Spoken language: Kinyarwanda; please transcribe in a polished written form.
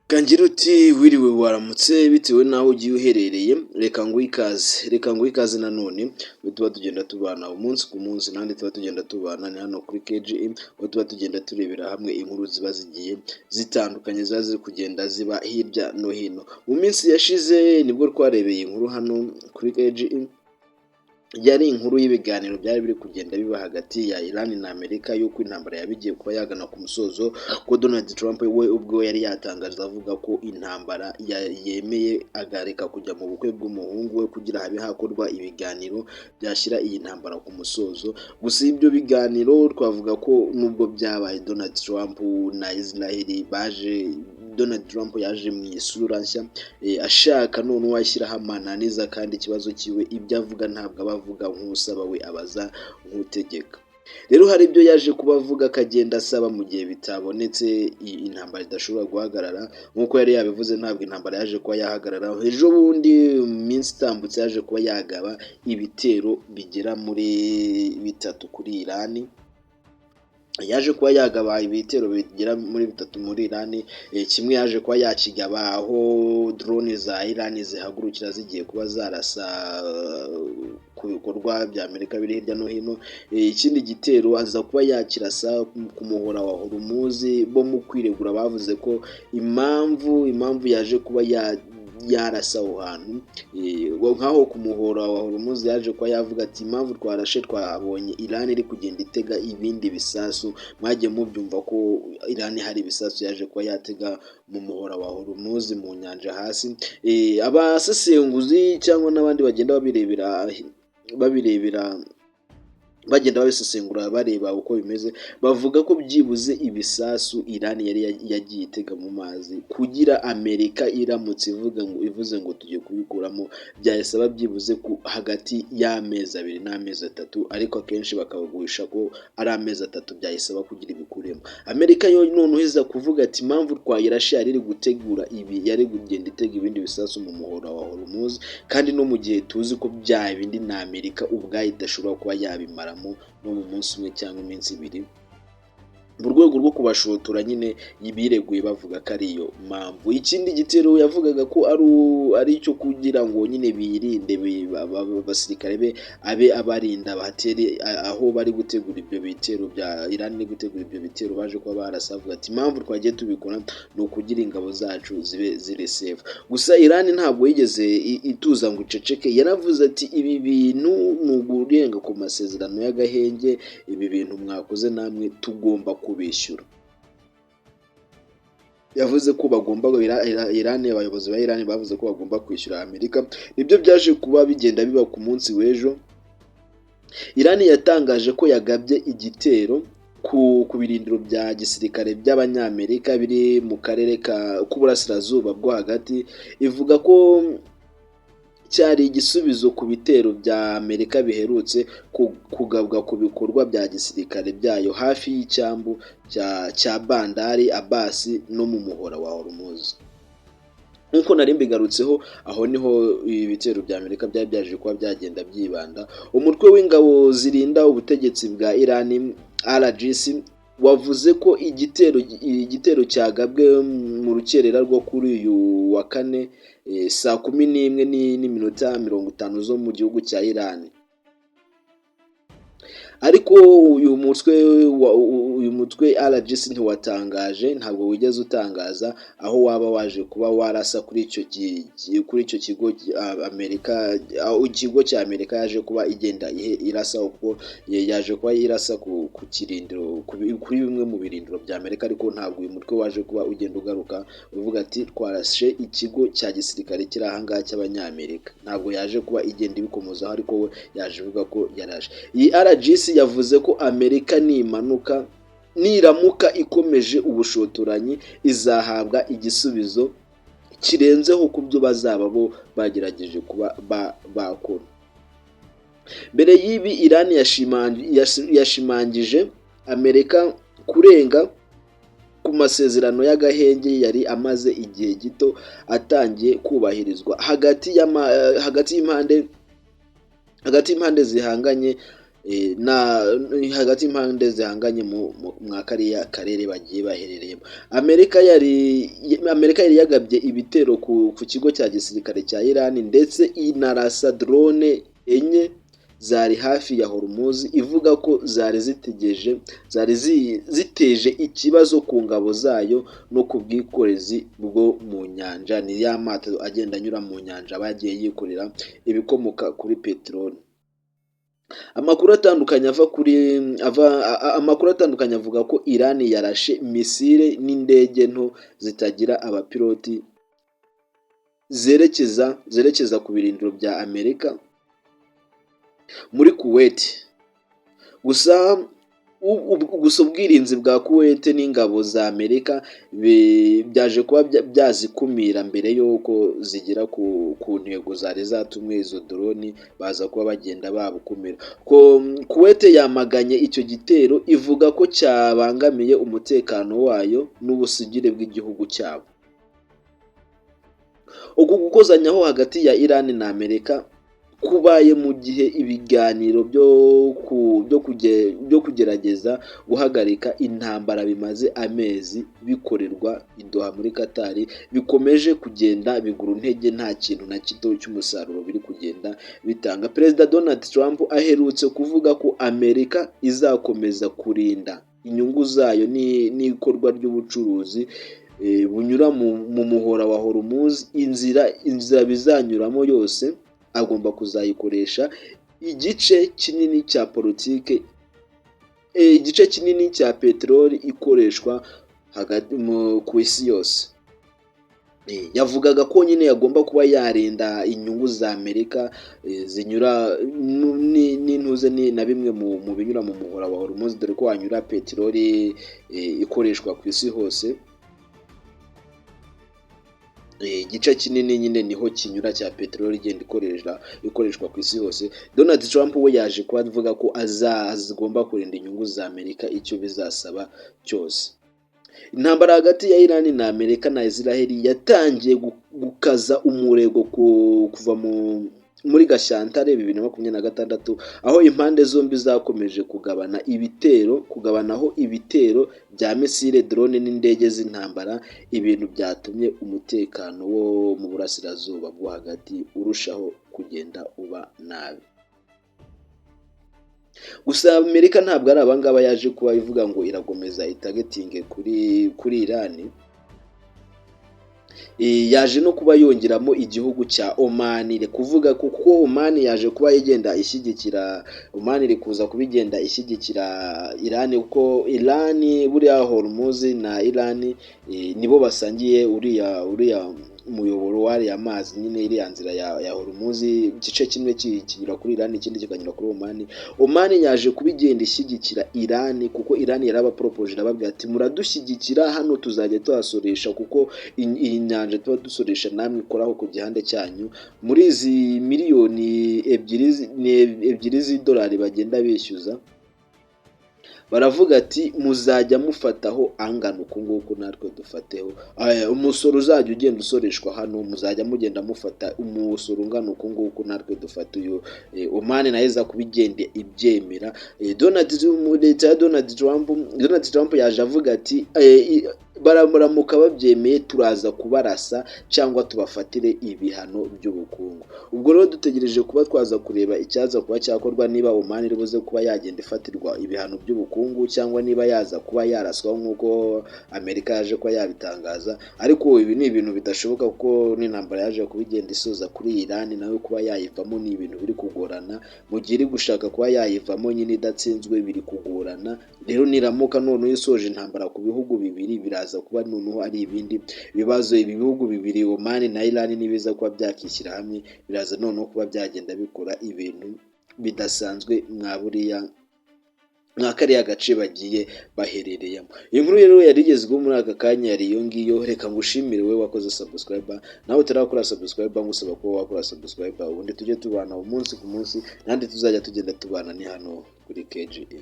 Kangira uti wiriwe, waramutse, bitewe n'aho ugiye uherereye. Reka nguhe ikaze, reka nguhe ikaze nanone. Aho tuba tugenda tubana umunsi ku munsi, nandi tuba tugenda tubana ni hano kuri KGM, aho tuba tugenda turebera hamwe inkuru ziba zigiye zitandukanye, ziba ziri kugenda ziba hirya no hino. Mu minsi yashize nibwo twarebeye inkuru hano kuri KGM, yari inkuru y'ibiganiro byari biri kugenda biba hagati ya Iran na Amerika, y'uko intambara yaba igiye kuba yagana ku musozo, ko Donald Trump we ubwo yari yatangaje avuga ko intambara yemeye, agareka kujya mu bukwe bw'umuhungu we kugira habe hakorwa ibiganiro byashyira iyi ntambara ku musozo. Gusa ibyo biganiro twavuga ko nubwo byabaye, Donald Trump na Israel baje, Donald Trump yaje mu isura nshya, ashaka noneho ashyiraho amananiza, kandi ikibazo kiwe ibyo avuga ntabwo aba avuga nk'usaba, we abaza nk'utegeka. Rero hari ibyo yaje kuba avuga, akagenda asaba mu gihe bitabonetse intambara idashobora guhagarara nk'uko yari yabivuze. Ntabwo intambara yaje kuba yahagarara. Ejo bundi mu minsi itambutse yaje kuba yagaba ibitero bigera muri bitatu kuri Irani. Yaje kuba yagaba ibitero bigera muri bitatu muri Irani. Kimwe yaje kuba yakigaba aho drone za Irani zihagurukira zigiye kuba zarasa ku bikorwa bya Amerika biri hirya no hino. Ikindi gitero aza kuba yakirasa ku muhora wa Hormuz. Bo mu kwiregura bavuze ko impamvu yaje kuba yarasa aho hantu, nk'aho ku muhora wa Hormuz, yaje kuba yavuga ati: "Impamvu twarashe, twabonye Iran iri kugenda itega ibindi bisasu." Mwagiye mubyumva ko Iran hari ibisasu yaje kuba yatega mu muhora wa Hormuz, mu nyanja hasi. Abasesenguzi cyangwa n'abandi bagenda babirebera, bagenda babisesengura, bareba uko bimeze, bavuga ko byibuze ibisasu Iran yari yagiye itega mu mazi, kugira Amerika iramutse ivuga ngo ivuze ngo tugiye kubikuramo, byayisaba byibuze ku hagati y'amezi 2 n'amezi 3, ariko akenshi bakabagurisha ko ari amezi 3 byayisaba kugira ibikuremo. Amerika yo noneho iza kuvuga ati: "Impamvu twayirashe, yari iri gutegura ibi, yari kugenda itega ibindi bisasu mu muhora wa Hormuz, kandi no mu gihe tuzi ko bya bindi na Amerika ubwayo idashobora kuba yabimaramo no mu munsi umwe cyangwa iminsi 2." Mu rwego rwo kubashotora nyine, bireguye bavuga ko ariyo mpamvu. Ikindi gitero yavugaga ko ari icyo kugira ngo nyine birinde abasirikare be, abe abarinda batere aho bari gutegura ibyo bitero bya Iran iri gutegura ibyo bitero. Baje kuba barasa, avuga ati: "Impamvu twagiye tubikora ni ukugira ingabo zacu zibe ziri safe." Gusa Iran ntabwo yigeze ituza ngo iceceke. Yaravuze ati: "Ibi bintu ni ugurenga ku masezerano y'agahenge. Ibi bintu mwakoze namwe tugomba kubishyura." Yavuze ko bagomba, Iran, abayobozi ba Iran bavuze ko bagomba kwishyura Amerika. Nibyo byaje kuba bigenda biba ku munsi w'ejo. Iran yatangaje ko yagabye igitero ku birindiro bya gisirikare by'Abanyamerika biri mu karere k'uburasirazuba bwo hagati, ivuga ko cyari igisubizo ku bitero bya Amerika biherutse kugabwa ku bikorwa bya gisirikare byayo hafi y'icyambu cya Bandar Abbas no mu muhora wa Hormuz. Nk'uko nari mbigarutseho, aho niho ibitero bya Amerika byari byaje kuba byagenda byibanda. Umutwe w'ingabo zirinda ubutegetsi bwa Iran, IRGC, wavuze ko igitero cyagabwe mu rukerera rwo kuri uyu wa kane saa 11:50 zo mu gihugu cya Iran. Ariko uyu mutwe IRGC ntiwatangaje, ntabwo wigeze utangaza aho waba waje kuba warasa kuri icyo kigo Amerika, ikigo cya Amerika yaje kuba igenda irasa, kuko yaje kuba irasa ku kirindiro, kuri bimwe mu birindiro bya Amerika. Ariko ntabwo uyu mutwe waje kuba ugenda ugaruka uvuga ati: "Twarashe ikigo cya gisirikare kiri aha ngaha cy'Abanyamerika." Ntabwo yaje kuba igenda ibikomozaho, ariko we yaje ivuga ko yarashe. Iyi IRGC yavuze ko Amerika nimanuka, niramuka ikomeje ubushotoranyi, izahabwa igisubizo kirenzeho ku byo bazaba bo bagerageje kuba bakora. Mbere y'ibi, Iran yashimangije Amerika kurenga ku masezerano y'agahenge yari amaze igihe gito atangiye kubahirizwa hagati y'impande zihanganye. na hagati y'impande zihanganye mu mwa kariya karere bagiye baherereyemo. Amerika yari yagabye ibitero ku kigo cya gisirikare cya Iran, ndetse inarasa drone enye zari hafi ya Hormuz, ivuga ko zari ziteje ikibazo ku ngabo zayo no ku bwikorezi bwo mu nyanja. Ni ya mato agenda anyura mu nyanja, aba yagiye yikorera ibikomoka kuri peteroli. Amakuru atandukanye avuga ko Iran yarashe misile n'indege nto zitagira abapiloti zerekeza ku birindiro bya Amerika muri Kuwait. Gusa ubwirinzi bwa Kuwait n'ingabo za Amerika byaje kuba byazikumira mbere y'uko zigera ku ntego zari zatumwe. Izo drone baza kuba bagenda babukumira. Kuwait yamaganye icyo gitero, ivuga ko cyabangamiye umutekano wayo n'ubusugire bw'igihugu cyabo. Uku gukozanyaho hagati ya Iran na Amerika kubaye mu gihe ibiganiro byo kugerageza guhagarika intambara bimaze amezi bikorerwa i Doha muri Qatar bikomeje kugenda bigura intege, nta kintu na gito cy'umusaruro biri kugenda bitanga. Perezida Donald Trump aherutse kuvuga ko Amerika izakomeza kurinda inyungu zayo n'ikorwa ry'ubucuruzi bunyura mu muhora wa Hormuz. Inzira bizanyuramo yose agomba kuzayikoresha. Igice kinini cya peteroli ikoreshwa hagati ku isi yose. Yavugaga ko nyine yagomba kuba yarinda inyungu za Amerika zinyura n'intuze na bimwe mu binyura mu muhora wa Hormuz, dore ko hanyura peteroli ikoreshwa ku isi hose. Igice kinini nyine niho kinyura cya peteroli igenda ikoreshwa ku isi hose. Donald Trump we yaje kuba avuga ko azagomba kurinda inyungu za Amerika icyo bizasaba cyose. Intambara hagati ya Iran na Amerika na Israel yatangiye gukaza umurego kuva muri Gashyantare 2026, aho impande zombi zakomeje kugabanaho ibitero bya misile, drone n'indege z'intambara, ibintu byatumye umutekano wo mu Burasirazuba bwo Hagati urushaho kugenda uba nabi. Gusa Amerika ntabwo ari abangaba yaje kuba ivuga ngo irakomeza itargetinge kuri Iran. Yaje no kuba yongeramo igihugu cya Oman, kuvuga kuko Oman yaje kuba igenda ishyigikira, Oman iri kuza kuba igenda ishyigikira Iran, kuko Iran buriya Hormuz na Iran nibo basangiye uriya muyoboro w'ariya mazi nyine, iriya nzira ya Hormuz. Igice kimwe kinyura kuri Iran, ikindi kikanyura kuri Oman. Oman yaje kuba igenda ishyigikira Iran, kuko Iran yarabaporopoje, irababwira ati: "Muradushyigikira, hano tuzajya tuhasoresha, kuko iyi nyanja tuba dusoresha namwe ikoraho ku gihande cyanyu." Muri izi miliyoni 2 z'idolari bagenda bishyuza, baravuga ati: "Muzajya mufataho angana uku nguku, natwe dufateho umusoro uzajya ugenda usoreshwa hano, muzajya mugenda mufata umusoro ungana uku nguku, natwe dufata uyu." Oman nayo iza kuba igenda ibyemera. Leta ya Donald Trump yaje avuga ati: "Baramuka babyemeye, turaza kubarasa cyangwa tubafatire ibihano by'ubukungu." Ubwo rero dutegereje kuba twaza kureba icyaza kuba cyakorwa, niba Oman iri buze kuba yagenda ifatirwa ibihano by'ubukungu, cyangwa niba yaza kuba yaraswa nk'uko Amerika yaje kuba yabitangaza. Ariko ibi ni ibintu bidashoboka, kuko n'intambara yaje kuba igenda isoza kuri Iran, nayo kuba yayivamo ni ibintu biri kugorana. Mu gihe iri gushaka kuba yayivamo nyine idatsinzwe, biri kugorana. Rero niramuka noneho isoje intambara ku bihugu bibiri, biraza kuba noneho ari ibindi bibazo. Ibi bihugu bibiri, Oman na Iran, nibiza kuba byakishyira hamwe, biraza noneho kuba byagenda bikora ibintu bidasanzwe mwa buriya mwa kariya gace bagiye baherereyemo. Iyi nkuru rero yari igezweho muri aka kanya yari iyo ngiyo. Reka ngushimire wowe wakoze subscribe. Nawe utarakora subscribe, ngusaba kuba wakora subscribe, ubundi tujye tubana umunsi ku munsi, nandi tuzajya tugenda tubana ni hano kuri KGE.